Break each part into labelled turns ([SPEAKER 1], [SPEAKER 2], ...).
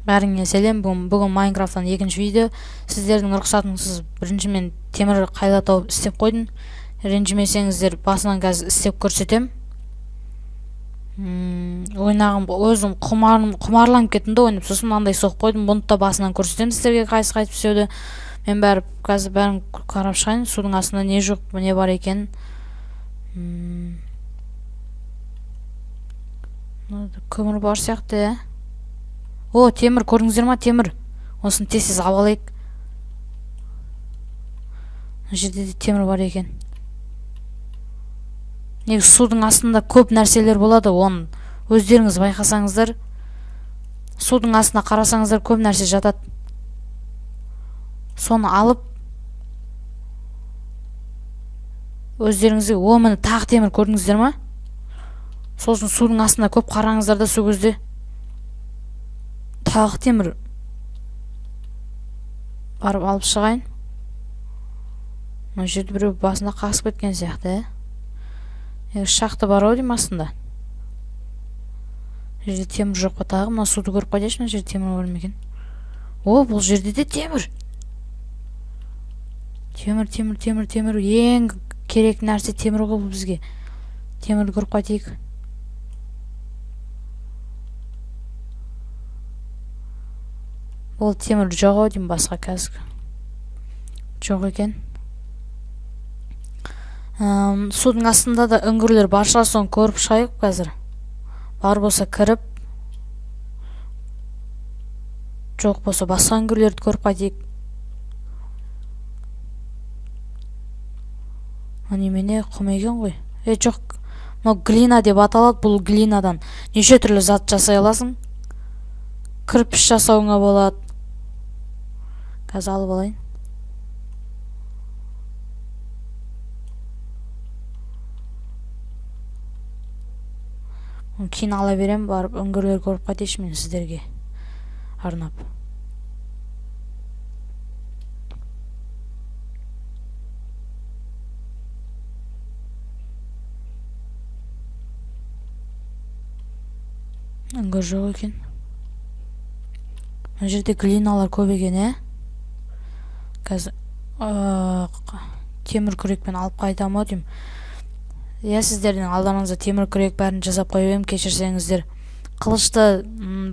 [SPEAKER 1] Бәріңе сәлем. Бүгін Майнкрафттан екінші видео. Сіздердің рұқсатыңызсыз бірінші мен темір қайла тауып істеп қойдым. Ренжімесеңіздер, басынан қазір істеп көрсетем. Ойнағым өзім құмарланып кеттім де ойнап, сосын мынандай соғып қойдым. Бұны да басынан көрсетемін сіздерге, қайсы қайтып істеуді. Мен бәрі қазір бәрін қарап шығайын, судың астында не жоқ, не бар екен. Көмір бар сияқты, ә? О, темір, көрдіңіздер ма, темір. Осыны тез-тез алып алайық. Мына жерде де темір бар екен. Негізі судың астында көп нәрселер болады, оны өздеріңіз байқасаңыздар, судың астына қарасаңыздар көп нәрсе жатады. Соны алып өздеріңізге, о, міне тағы темір, көрдіңіздер ма? Сосын судың астына көп қараңыздар да, сол кезде тағы темір барып алып шығайын. Мына жерде біреу басында қасып кеткен сияқты, ә? Шахта бар ау деймін астында. Мына жерде темір жоқ па тағы? Мына суды көріп қайтайыншы, мына жерде темір бар ма екен? О, бұл жерде де темір. Темір, темір, темір, темір. Ең керек нәрсе темір ғой бұл бізге. Темірді көріп қайтайық. Ол темір жоқ ау деймін басқа қазір. Жоқ екен. Судың астында да үңгірлер бар шығар, соны көріп шығайық қазір. Бар болса кіріп, жоқ болса басқа үңгірлерді көріп қайтайық. Немене құм екен ғой. Жоқ, мынау глина деп аталады. Бұл глинадан неше түрлі зат жасай аласың. Кірпіш жасауыңа болады. Қазір алып алайын. Кейін ала берем, барып үңгірлер көріп қайтайыншы мен сіздерге арнап. Үңгір жоқ екен. Мына жерде глиналар көп екен, ә? Қазір темір күрекпен алып қайтамын ау деймін. Иә, сіздердің алдарыңызда темір күрек бәрін жасап қойып едім, кешірсеңіздер. Қылышты,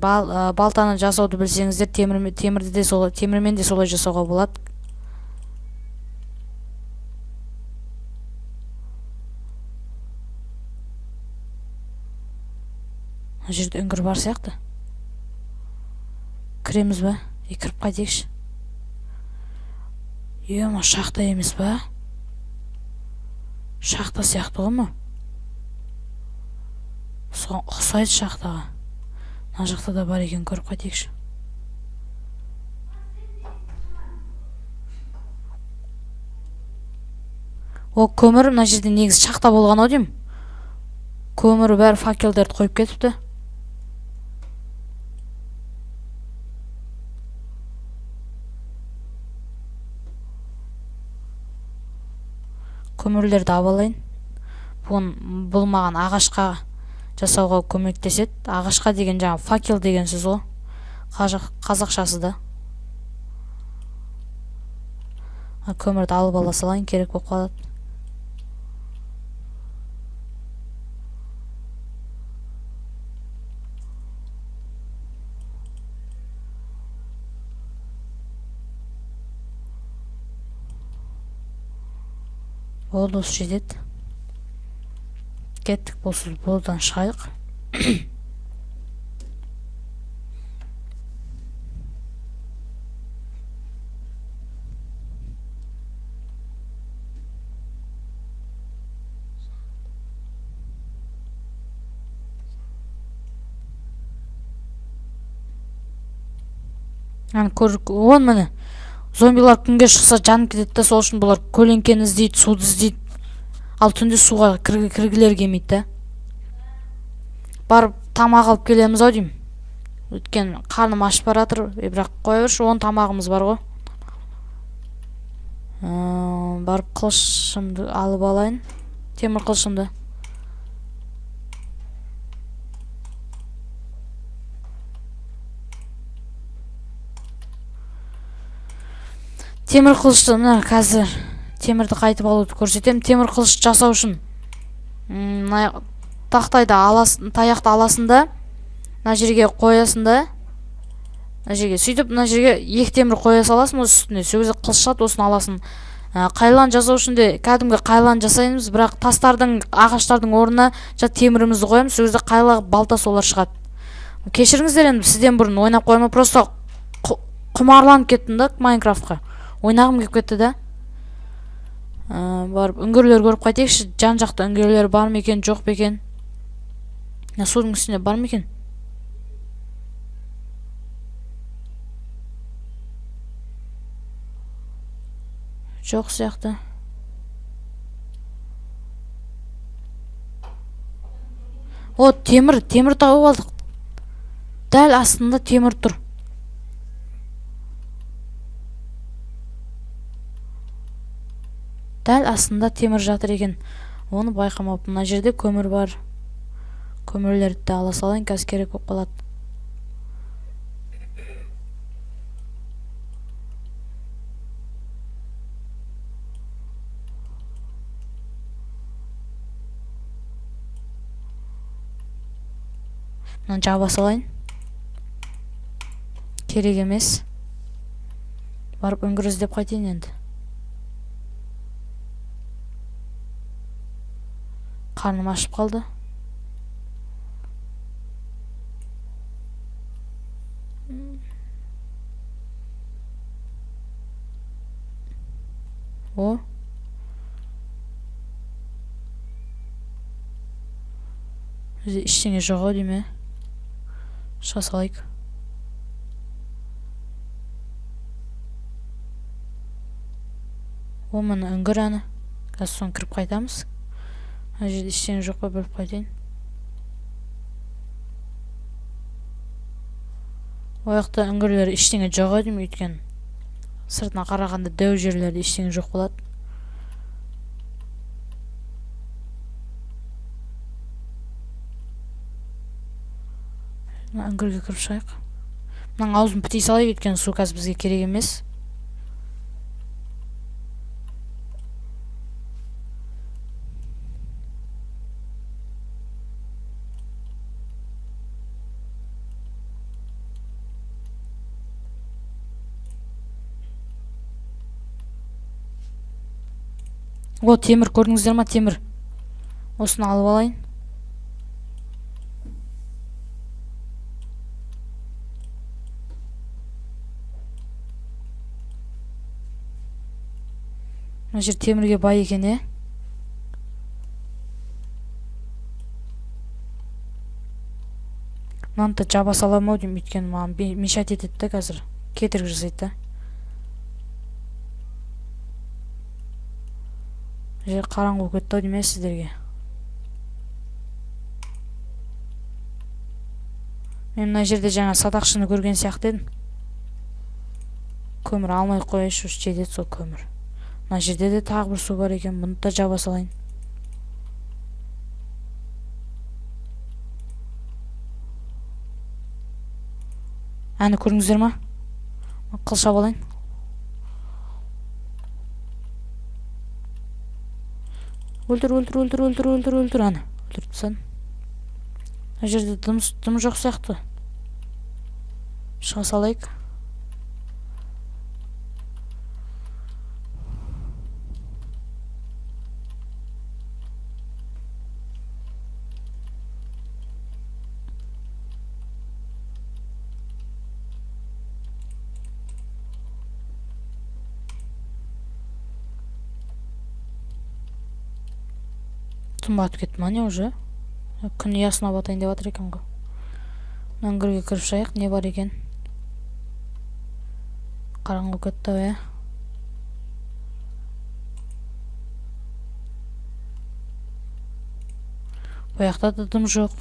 [SPEAKER 1] балтаны жасауды білсеңіздер, темірді де солай, темірмен де солай жасауға болады. Мына жерде үңгір бар сияқты. Кіреміз ба? Кіріп қайтайықшы. Мына шахта емес па? Шахта сияқты ғой ма? Соған ұқсайды шахтаға. Мына жақта да бар екен, көріп қайтайықшы. О, көмір, мына жерде негізі шахта болған ау деймін. Көмір бәрі факелдерді қойып кетіпті. Көмірлерді алып алайын. Бұл маған ағашқа жасауға көмектеседі. Ағашқа деген жаңа факел деген сөз ғой. Қазақшасы да. Көмірді алып ала салайын, керек болып қалады. Болды, осы жетеді. Кеттік, бұлдан шығайық. Аны он міне. Зомбилар күнге шықса жанып кетеді да, сол үшін бұлар көлеңкені іздейді, суды іздейді. Ал түнде суға кіргілері келмейді да. Барып тамақ алып келеміз ау деймін. Өйткені қарным ашып бара жатыр. Бірақ қоя берші, 10 тамағымыз бар ғой. Барып қылышымды алып алайын. Темір қылышымды. Темір қылышты мына қазір темірді қайтып алуды көрсетемін. Темір қылыш жасау үшін мына тақтайды аласың, таяқты аласың да, мына жерге қоясың да, мына жерге сөйтіп мына жерге екі темір қоя саласың осы үстіне. Сол кезде қылыш шығады, осыны аласың. Қайлан жасау үшін де кәдімгі қайлан жасаймыз, бірақ тастардың, ағаштардың орнына темірімізді қоямыз, сол кезде қайла, балта солар шығады. Кешіріңіздер енді, сізден бұрын ойнап қоймай, просто құмарланып кеттім да Майнкрафтқа. Ойнағым келіп кетті да. Барып үңгірлер көріп қайтайықшы. Жан жақта үңгірлер бар ма екен, жоқ па екен? Мына судың үстінде бар ма екен? Жоқ сияқты. О, темір, темір тауып алдық. Дәл астында темір тұр. Дәл астында темір жатыр екен. Оны байқамаппын. Мына жерде көмір бар. Көмірлерді де ала салайын, қазір керек болып қалады. Мынаны жаба салайын. Керек емес. Барып үңгір іздеп қайтайын енді. Қарным ашып қалды. О. Бізде ештеңе жоқ ау деймін, ә? Шыға салайық. О, міне үңгір әні. Қазір соны кіріп қайтамыз. Ана жерде ештеңе жоқ па, біліп қайтайын. Ол жақта үңгірлер ештеңе жоқ ау деймін, өйткені сыртына қарағанда дәу жерлерде ештеңе жоқ болады. Мына үңгірге кіріп шығайық. Мынаның аузын бітей салайық, өйткені су қазір бізге керек емес. О, темір көрдіңіздер ма, темір. Осыны алып алайын. Мына жер темірге бай екен, е? Мынаны да жаба саламын ау деймін, өйткені маған мешать етеді да қазір. Кедергі жасайды да. Жер қараңғы болып кетті ау деймін, сіздерге. Мен мына жерде жаңа садақшыны көрген сияқты едім. Көмір алмай қояйыншы, жетеді сол көмір. Мына жерде де тағы бір су бар екен, бұны да жаба салайын. Әні көрдіңіздер ма? Қылыш алып алайын. Өлтір, өлтір, өлтір, өлтір, өлтір, өлтір, әні. Өлтіріп тастадым. Мына жерде дым жоқ сияқты. Шыға салайық. Түн батып кетті ма не уже? Күн ұясына батайын деп жатыр екен ғой. Мына үңгірге кіріп шығайық, не бар екен? Қараңғы болып кетті ау, ә? Бұл жақта да дым жоқ.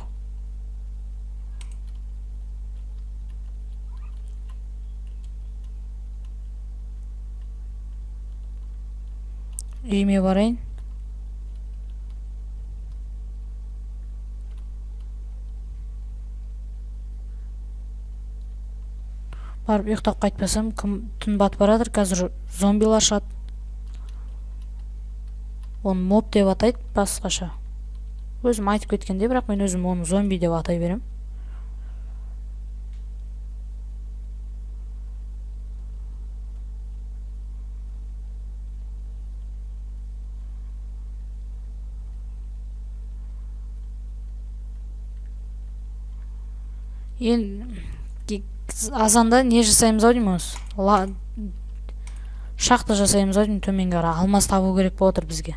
[SPEAKER 1] Үйіме барайын. Барып ұйықтап қайтпасам, түн батып баратыр, қазір зомбилар шығады. Оны моб деп атайды басқаша. Өзім айтып кеткенде, бірақ мен өзім оны зомби деп атай берем. Енді азанда не жасаймыз ау деймін осы? Шахта жасаймыз ау деймін төменге қарай. Алмаз табу керек болып отыр бізге.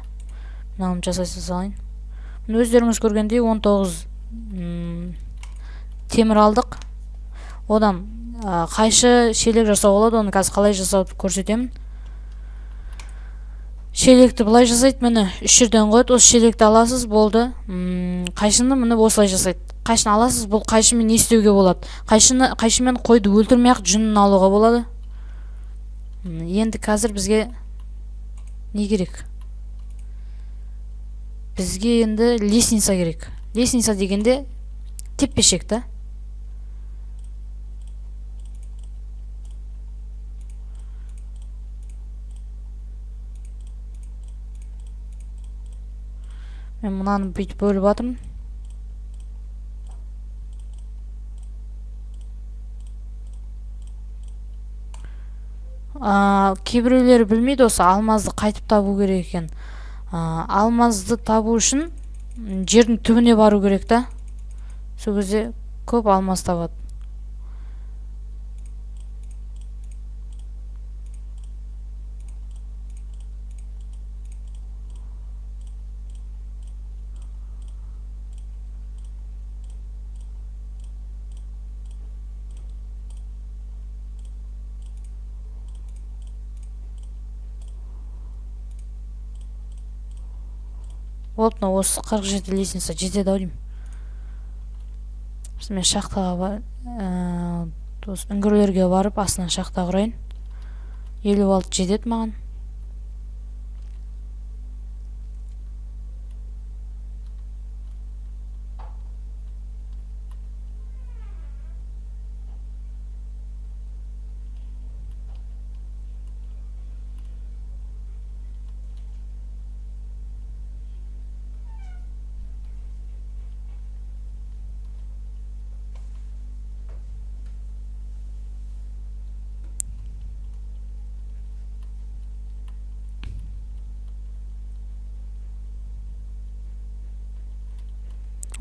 [SPEAKER 1] Мынаны жасай салайын. Міне өздеріңіз көргендей 19 темір алдық. Одан қайшы, шелек жасауға болады. Оны қазір қалай жасауды көрсетемін. Шелекті былай жасайды, міне үш жерден қояды. Осы шелекті аласыз, болды. Қайшыны міне осылай жасайды. Қайшыны аласыз, бұл қайшымен не істеуге болады? Қайшымен қойды өлтірмей ақ жүнін алуға болады. Енді қазір бізге не керек? Бізге енді лестница керек. Лестница дегенде теппешек та. Мен мынаны бүйтіп бөліп жатырмын. Кейбіреулері білмейді осы алмазды қайтып табу керек екен. Алмазды табу үшін жердің түбіне бару керек та. Сол кезде көп алмаз табады. Болды, мына осы 47 лестница жетеді ау деймін. Сосын мен шахтаға осы үңгірлерге барып астынан шахта құрайын. 56 жетеді маған.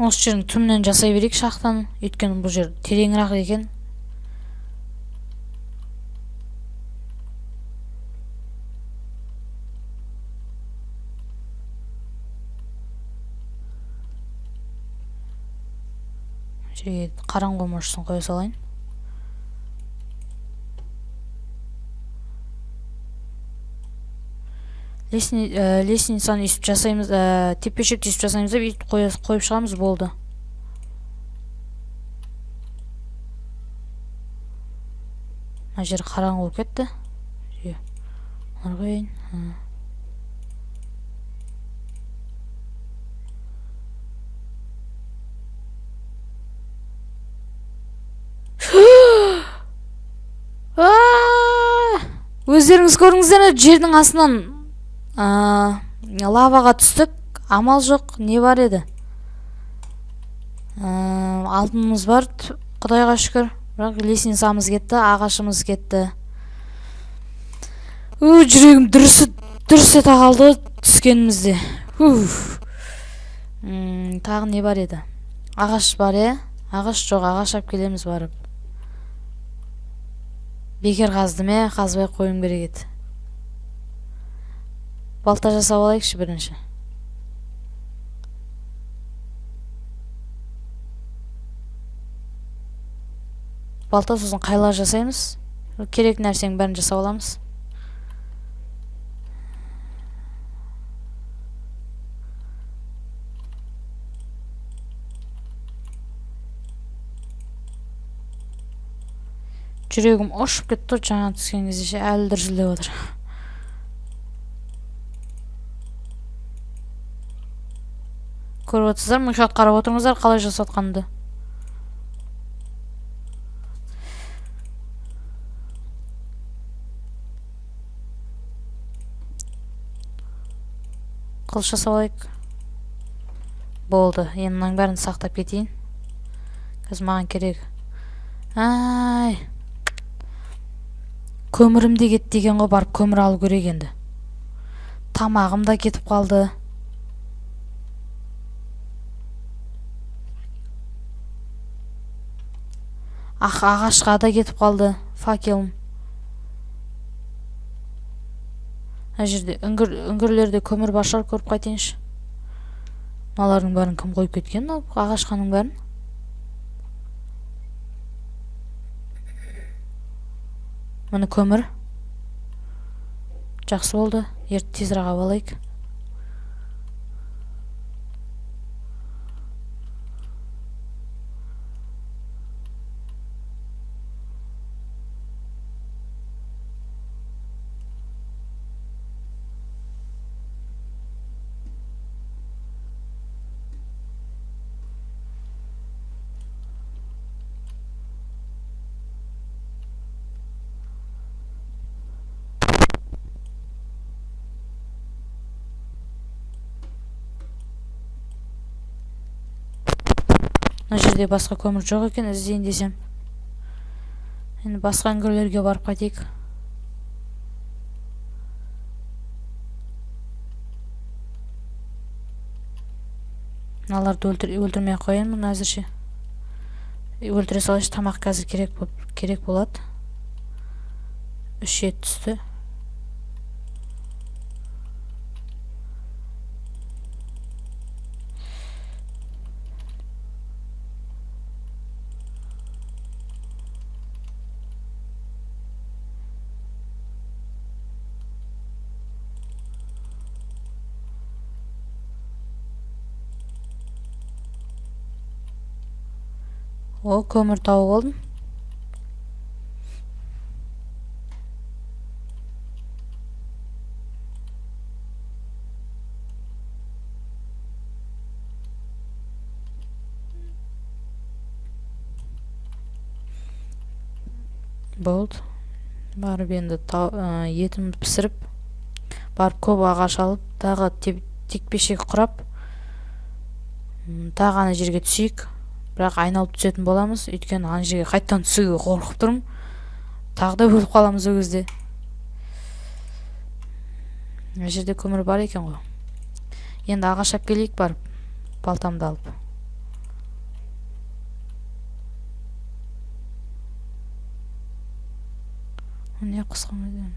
[SPEAKER 1] Осы жердің түбінен жасай берейік шахтаны, өйткені бұл жер тереңірақ екен. Жерге қараңғы болмас үшін қоя салайын. Лестницаны өйстіп жасаймыз, теппешекті өйстіп жасаймыз деп өйтіп қойып шығамыз, болды. Мына жер қараңғы болып кетті. Мына қояйын. Өздеріңіз көрдіңіздер ме, жердің астынан лаваға түстік. Амал жоқ, не бар еді? Алтынымыз бар, Құдайға шүкір. Бірақ лестницамыз кетті, ағашымыз кетті. Жүрегім дүрс ете қалды түскенімізде. Тағы не бар еді? Ағаш бар, е? Ағаш жоқ, ағаш алып келеміз барып. Бекер қаздым, е? Қазбай қоюым керек еді. Балта жасап алайықшы бірінші. Балта, сосын қайла жасаймыз. Керек нәрсенің бәрін жасап аламыз. Жүрегім ұшып кетті жаңа түскен кезде ше, әлі дүрсілдеп отыр. Көріп отырсыздар, мұқият қарап отырыңыздар қалай жасатқанымды. Қылыш жасап алайық. Болды. Енді мынаның бәрін сақтап кетейін. Қазір маған керек. Ай. Көмірім де кетті деген ғой, барып көмір алу керек енді. Тамағым да кетіп қалды. Ағашқа да кетіп қалды факелім. Мына жерде үңгірлерде көмір бар шығар, көріп қайтайыншы. Мыналардың бәрін кім қойып кеткен, мынау ағашқаның бәрін? Міне көмір. Жақсы болды. Ерте тезірек алып алайық. Мына жерде басқа көмір жоқ екен, іздейін десем. Енді басқа үңгірлерге барып қайтайық. Мыналарды өлтірмей ақ қояйын мұны әзірше. Өлтіре салайыншы, тамақ қазір керек болады. 3 ет түсті. О, көмір тауып алдым. Болды. Барып енді етімді пісіріп, барып көп ағаш алып, тағы текпешек құрап, тағы ана жерге түсейік. Бірақ айналып түсетін боламыз, өйткені ана жерге қайтадан түсуге қорқып тұрмын. Тағы да өліп қаламыз ол кезде. Мына жерде көмір бар екен ғой. Енді ағаш алып келейік барып, балтамды алып. Не қысқам еді?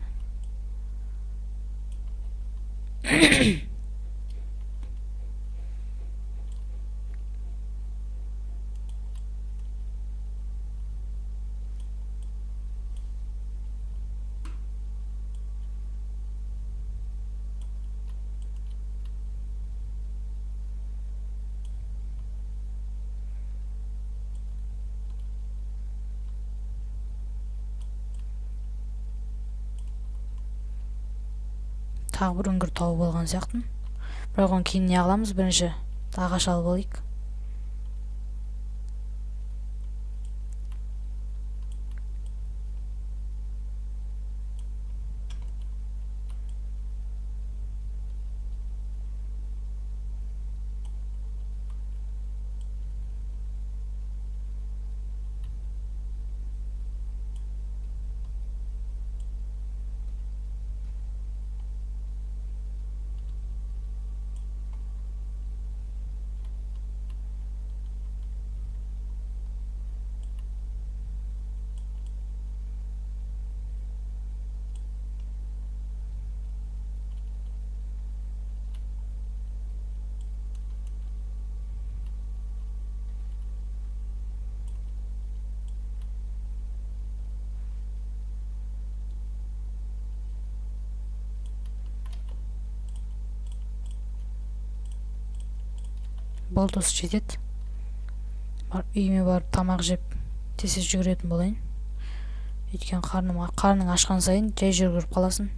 [SPEAKER 1] Тағы бір үңгір тауып алған сияқтымын. Бірақ оны кейін не қыламыз? Бірінші ағаш алып алайық. Болды, осы жетеді. Барып үйіме барып тамақ жеп тез жүгіретін болайын. Өйткені қарның ашқан сайын жай жүгіріп қаласың.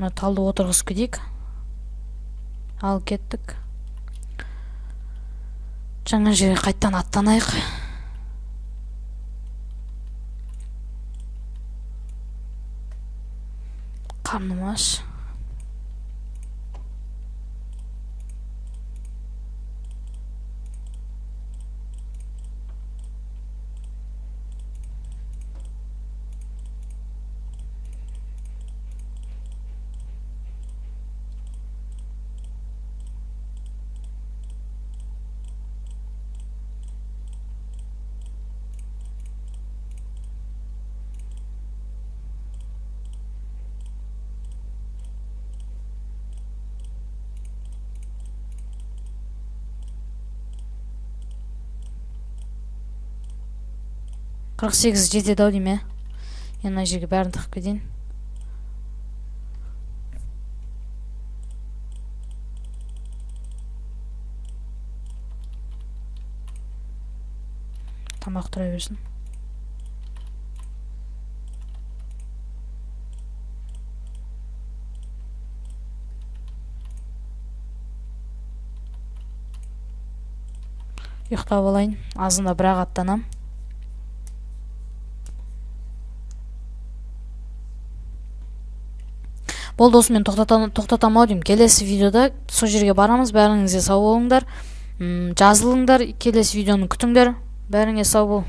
[SPEAKER 1] Мына талды отырғызып кетейік. Ал кеттік. Жаңа жерге қайттан аттанайық. Қарным аш. 48 жетеді ау деймін, ә? Енді мына жерге бәрін тығып кетейін. Тамақ тұра берсін. Ұйықтап алайын. Азында бірақ аттанам. Болды, осымен тоқтатам ау деймін. Келесі видеода сол жерге барамыз. Бәріңізге сау болыңдар. Жазылыңдар. Келесі видеоны күтіңдер. Бәріңе сау бол.